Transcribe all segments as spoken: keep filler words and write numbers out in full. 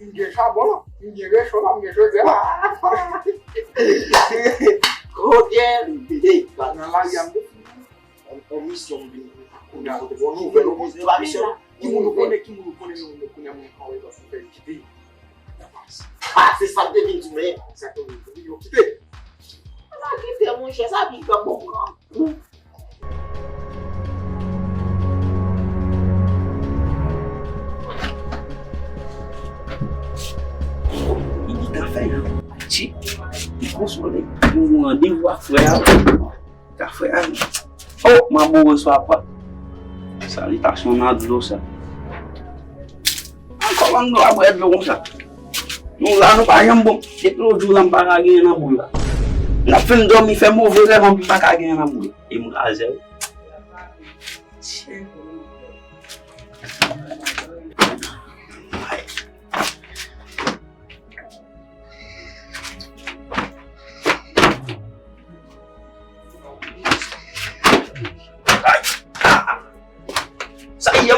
M gen chabon la, m gen recho la, m gen chodyè la. Kote li pete? Nan lari a m te fini. On, on misyon m vin. Kounye a, kote bon nouvèl, on misyon, pa misyon. Ki moun ou konnen, ki moun ou konnen, nou, nou konnen moun kòwe, paske fè kite. Ah, se sa m te vin di, men. Sa te vin di, yo kite. Sa kite, monchè, sa vin fè bon pran. Li ta fè yon ti, li konsole, yon randevou ak frè a. Ka frè a. Oh, m ap boure sou apa. Salitasyon nan dlo sa. Ankò bann dlo ap bwè dlo konsa. Nou la, nou pa janm bon. Depi lòt jou la, m pa ka genyen nan boul la. N ap fin dòmi, fè move rèv, anpi pa ka genyen nan boul la. E m razè wi. Ay,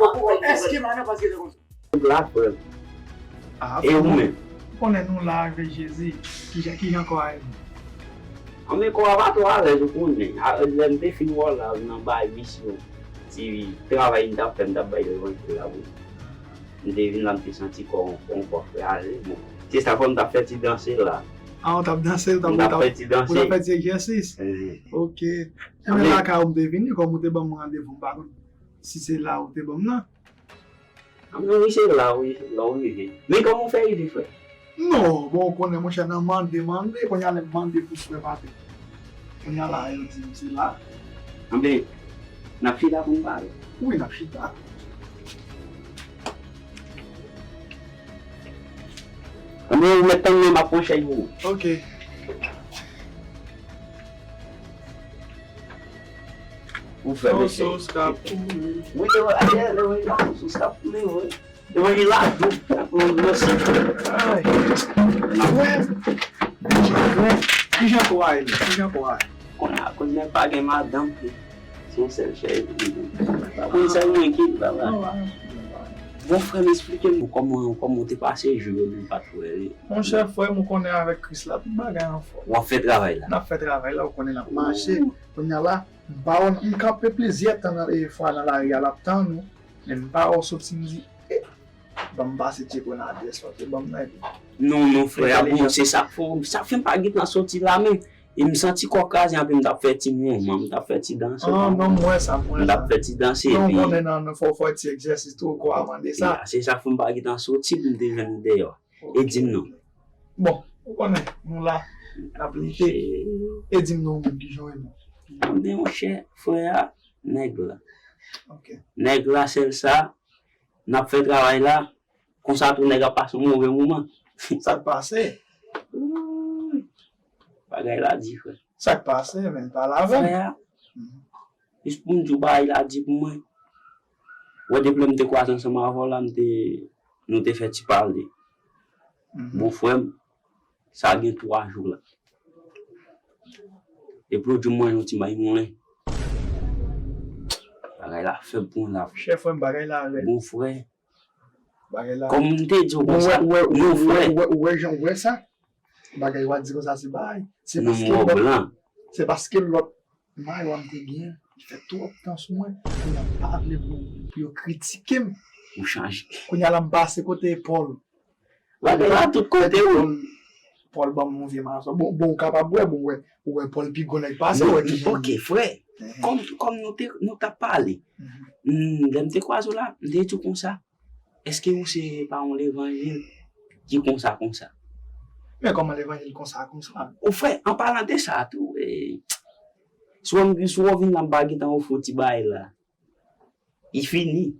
Madan, èske madan pa genlè konsa? La, frè m. Ah, e ou menm? Konnen nou la avèk Jezi. Kijan, kijan kò a ye? Anben, kò a pa twò alèz, ou konnen. A, lè m te fin wè w la, nan bay misyon, ti travay m t ap fè, m t ap bay levanjil la pou m te vin la, m te santi kò, kò, kò frè ale. Bon, se sa fè m t ap fè ti danse la. Ah, ou t ap danse, ou t ap, m t ap fè ti danse, ou t ap fè ti egzèsis. Ok. Enben, lakay ou m te vini, kòm ou te ban m randevou, m pa konn si se la ou te ban m nan. Anben, wi, se la, wi, se la w rive. Men kòman w fè rive, frè? Non, bon, ou konnen, monchè, nan mande, mande, kounye a lè m mande pou frè Patrick. Kounye a la, yo di m se la. Anben, n ap chita pou n pale. Wi, n ap chita. Anben, ou mèt tann mwen, m ap pran chèz pou ou. Ok. Ou fè mesye. Sou skap pou li. Wi, yo, ayè, yo, yo, sou skap pou li, wi. Yo, li la, tou. Ay. Frè. Frè. Kijan kò a ye? Kijan kò a ye? Kounye a, kounye a pa gen madanm, se yon sèl chèz. Pa konn sèl mwen ki la, la. Bon, frè m, esplike m kòman, kòman w te pase jou yo, nou pa t wè. Monchè, frè m, ou konnen avèk Kris la, tout bagay anfòm. W ap fè travay la. N ap fè travay la, ou konnen n ap mache. Kounye a la, m pa wè, m kanpe plizyè tan nan, e, fwa nan lari a, l ap tann ou. Men m pa wè w soti, m di, e, ban m pase tcheke w nan adrès ou te ban m nan, epi. Non, non, frè, a, bon, se sa k fè, sa k fè m pa gentan soti la, men, e m santi kò kraze anpil, m t ap fè ti mouvman, m t ap fè ti danse. Ah, non, m wè sa, m wè sa. M t ap fè ti danse, non, epi konnen nan, nan fò, fò ti egzèsis tou, kò a mande sa. Ya, se sa k fè m pa gentan soti pou m te jwenn ou deyò. E di m non. Bon, ou konnen, nou la, n ap lite. E di m non, ou menm, kijan w ye menm? Anben, monchè, frè a, nèg la. Ok. Nèg la, sèl sa, n ap fè travay la, konsa tou nèg ap pase yon move moman. Sa k pase? Wouy. Bagay la di, frè. Sa k pase, men, pale avè m. Frè a, jis pou m di w bagay la di pou mwen. Wè, depi lè m te kwaze ansanm avè w la, m te, nou te fè ti pale. Bon, frè m, sa gen twa jou la. Epi w di m mwen yon ti may moulen. Bagay la fèb pou mwen la. Chè frè m, bagay la rèd. Bon, frè. Bagay la. Kòm m te di w konsa, nou frè. Ou wè, ou wè jan w wè sa? Bagay w a di konsa se bagay. Se paske lòt, se paske lòt mayo a m te genyen, li fè twòp tan sou mwen. Kounye a m pa vle pou, pou yo kritike m. Ou chanje. Kounye a la m pase kote Pòl. Bagay la tout kote, wi. Pòl, Pòl ban m yon vye mason. Bon, bon, ou kapab wè, bon, wè, ou wè Pòl pi gwo nèg pase w, wè ki jan. Ok, frè. Kòm, kòm nou te, nou t ap pale. Lè m te kwaze w la, m te di w konsa, èske ou se pa yon levanjil ki konsa, konsa? Men kòman levanjil konsa, konsa? O frè, an palan de sa tou, e, si w, si w vin la, m pa gentan ofri w ti bagay la. Li fini.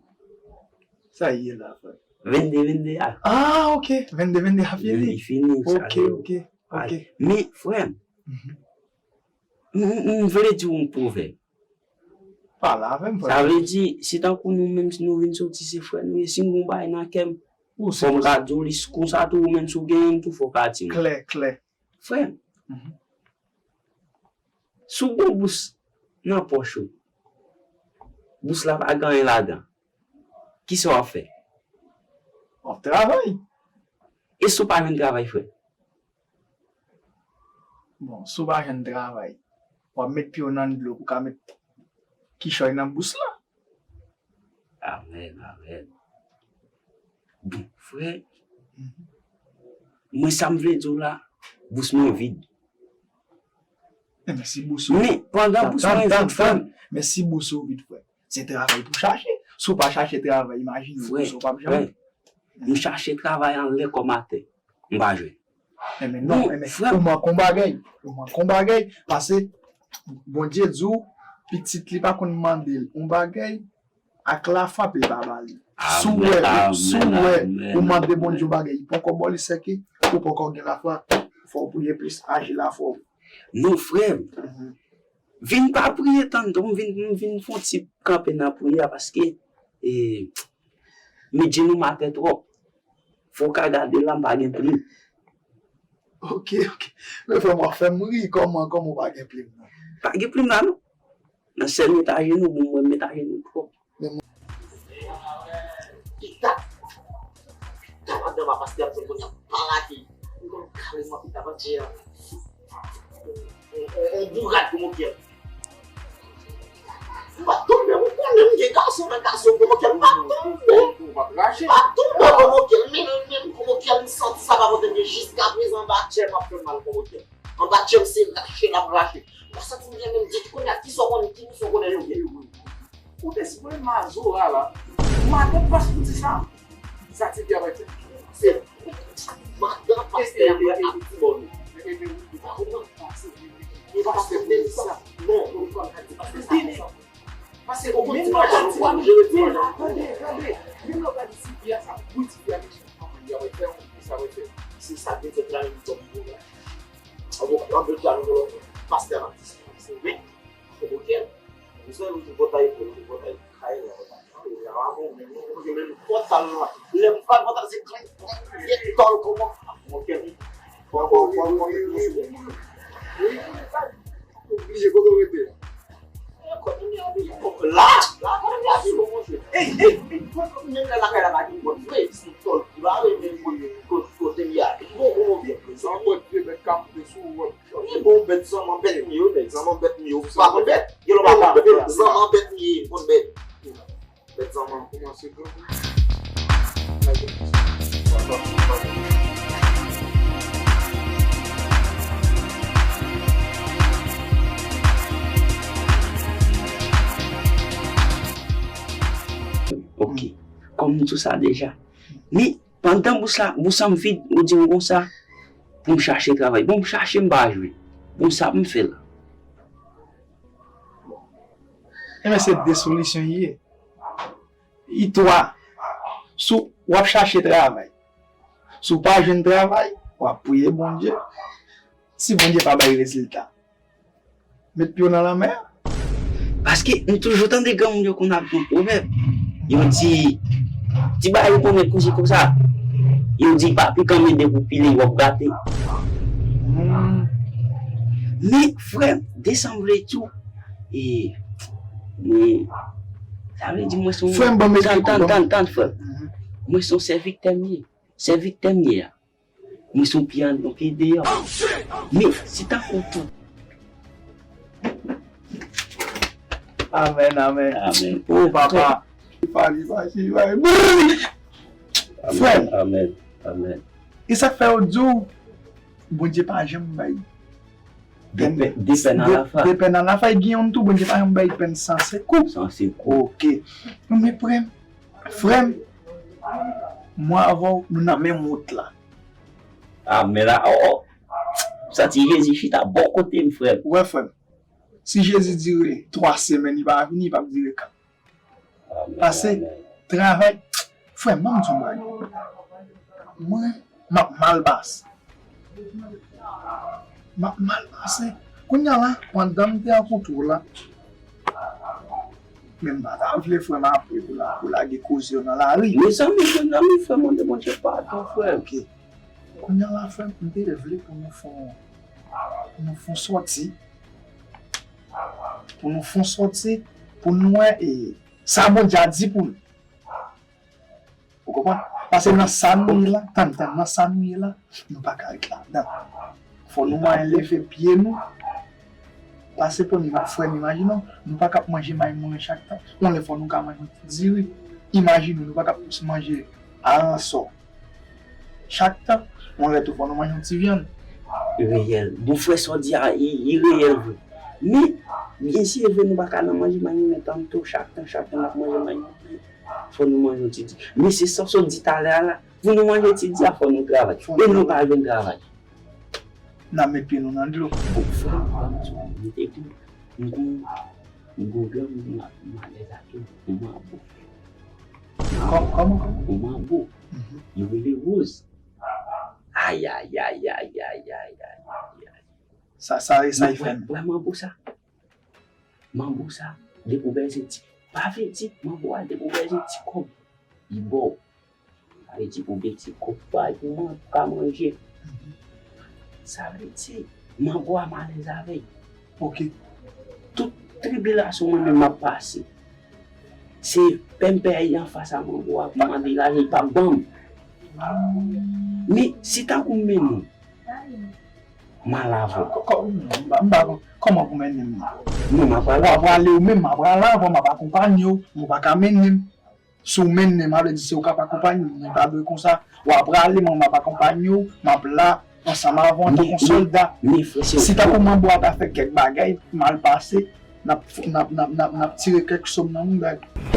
Sa l ye la, frè? Vennde vennde a. Ah, ok. Vennde vennde a fini. Li fini, sa. Ok, ok, ok. Men, frè m, m, m, m vle di w yon pwovèb. Pale avè m, frè. Sa vle di, si tankou nou menm, si nou vin soti, se frè nou ye, si m gon bagay nan kè m, fò m ka di w li, konsa tou, ou menm, si w genyen l tou, fò w ka di m. Klè, klè. Frè m, si w gon bous nan pòch ou, bous la pa gen anyen ladan, kisa w ap fè? W ap travay. E si w pa jwenn travay, frè? Bon, si w pa jwenn travay, w ap met pye w nan dlo pou w ka met kichòy nan bous la. Amèn, amèn. Bon, frè, mwen sa m vle di w la, bous mwen vid. Enben si bous ou Men, pandan bous mwen vid, frè m. Men si bous ou vid, frè, se travay pou chache. Si w pa chache travay, imajine w, bous ou p ap janm. M chache travay anlè kòm atè. M pa jwenn. Enben non, enben ou manke yon bagay. Ou manke yon bagay. Paske Bondye di w, pitit li pa konn mande l yon bagay ak lafwa pou l pa ba li. Si w wè, si w wè ou mande Bondye yon bagay, li poko ba w li, sèke ou poko gen lafwa, fò w priye plis, aji lafwa w. Non, frè m. Vin pa priye tann tou, m vin, m vin fè yon ti kanpe nan priyè paske e, m di nou m atè twòp. Fò w ka gade la, m pa gen plim. Ok, ok. Men frè m, w ap fè m ri. Kòman, kòman w pa gen plim nan? Pa gen plim la, non. Nan sèl met ajenou, bon, mwen met ajenou twòp. Pita! Pita madanm a pastè ap jwenn kounye a pa lage. Li konn kareman pita panche a. On, on, on bourad komokyèl. M pa tonbe, ou konnen m gen gason nan gason komokyèl. M pa tonbe. M pa tonbe komokyèl. Men, men komokyèl, m santi sa pa pote byen. Jiskaprezan, anba tchè m ap fè mal komokyèl. Anba tchè m se rache l ap rache. M pa santi m byen menm ditou. Kounye a, kisa w konnen, ki misyon w konnen yo gen? Ou te sipoze mazora la. Madanm pastè di sa. Sa ti di a pa di. Se madanm pastè a mwen ap di bò nou. Ou pa konprann? Ou pa pastè di sa. Non, ou pa di pastè sa konsa. Paske ou konn ti madanm ou pa jere ti madanm. Tande, tande. Menm lè w gade ti fi a sa, wi ti fi a gen chans manman li a wè fè yon sa wè fè. Se sa gen fèt la menm kòm pou la. An bon, an bon, pastè a ap di sa. Se wi. Komokyèl. Misye li te pòtay pou li te pòtay kay la. Menm pòtal la. Lè m pral pòtal se kay. Vye tòl komokyèl. Komokyèl. Komokyèl. Oblije kote w rete. Kote m ye oblije. La, la kote m ye api bon monchè. Ey, ey, ey, kote m ye la kay la pa gen pòt vre. Se tòl pou la, men kote m ye api bon komokyèl. Sa pòt vye bèt ka monte sou ou. Li bon bèt zanman bèt m ye wi, bèt zanman bèt m ye wi. Ou pa konn bèt? Gen lè w pa konn bèt, zanman bèt m ye, m konn bèt. Bèt zanman kòmanse grandi. Ok. Kòm m di w sa deja. Men, pandan bous la, bous an vid, ou di m konsa, pou m chache travay. Bon, m chache, m pa jwenn. Bon, sa pou m fè la? Enben, se de solisyon ye. I twa, si w ap chache travay, si w pa jwenn travay, w ap priye Bondye. Si Bondye pa bay rezilta, met pye w nan lanmè a. Paske m toujou tande granmoun yo konn ap gen pwovèb. Yo di, ti bagay yo konnen koze konsa. Yo di pa pikan men depi w pile w ap gate. Men frè m, de sa m vle di w, e, men, sa vle di mwen se yon... Frè m, ban m ekri tann, tann, tann, tann, frè m. Mwen se yon sèviktè m ye. Sèviktè m ye a. Mwen se yon pye anndan, yon pye deyò. Men, si tankou tou. Amèn, amèn. Amèn. O papa. Li pa, li pa, li pa. Frè m. Amèn. Amèn. E sa k fè yo di w, Bondye pa janm bay pèn, de pèn alafa. De pèn alafa, e gen youn tou, Bondye pa janm bay pèn san sekou. San sekou. Ok. Men frè m, frè m, mwen avè w, nou nan menm wout la. A, men la, o, o. Santi Jezi chita bò kote m, frè m. Ou wè, frè m, si Jezi dire twa semèn, li pa vini, li p ap dire kat. Amèn, amèn. Pase travay, frè m, ban m di w yon bagay. Mwen, m ap mal pase. M ap mal pase. Kounye a la, pandan m te rankontre w la, men m pa ta vle frè m apre pou la, pou lage koze yo nan lari. Mezanmi, mezanmi, frè m, mande Bondye padon, frè m. Ok. Kounye a la, frè m, m te vle pou nou fè yon, pou nou fè yon sòti. Pou nou fè yon sòti, pou nou wè, e, sa Bondye a di pou nou. Ou konprann? Pase nan sa nou ye la, tann, tann, nan sa nou ye la, nou pa ka ret ladan. Fò nou mwayen leve pye nou. Pase pou nou, frè m, imajine w, nou pa ka ap manje may moulen chak tan. Yon lè fò nou ka manje yon ti diri. Imajine w, nou pa ka plis manje aransò. Chak tan, yon lè tou fò nou manje yon ti vyann. Reyèl. Bon, frè, sa w di a, li reyèl vre. Men, byen si e vre, nou pa ka nan manje manyen men tanto, chak tan, chak tan n ap manje manyen men, fò nou manje yon ti di. Men se sa w sot di talè a la, pou nou manje ti di a, fò nou travay. E nou pa jwenn travay. N ap met pye nou nan dlo. Bon, frè, ban m di w, m te di w, m gon, m gon granmoun m ap, m alèz ak li, yon manbo. Kòman, kòman? Yon manbo. Yo rele Rose. Ayayayayayayayay. Sa, sa, sa e fè m. Wè manbo sa. Manbo sa, depi w bezwen ti, pa vle di, manbo a, depi w bezwen ti kòb, li ba w. Sa vle di pou gen ti kòb pa pou man, pou ka manje. Sa vle di, manbo a m alèz avè l. Ok. Tout tribilasyon mwen menm m ap pase, se pè m pè a anfas a manbo a pou mande lajan, li p ap ban m. Men, si tankou m mennen w, m al avè w. Kò-, kò-, m pa, m pa konn kòman pou mennen m nan. Non, m ap al W a prale ou menm, m a prale avè w, m ap akonpanye w, m pa ka mennen m. Si w mennen m, sa vle di se ou k ap akonpanye m, men pa dwe konsa. W a prale, mwen m ap akonpanye w, m ap la ansanm avè w antanke yon sòlda. Men frè, se Si tankou manbo a ta fè kèk bagay mal pase, n ap, n ap, n ap, n ap, n ap tire kèk sòm nan mouda l.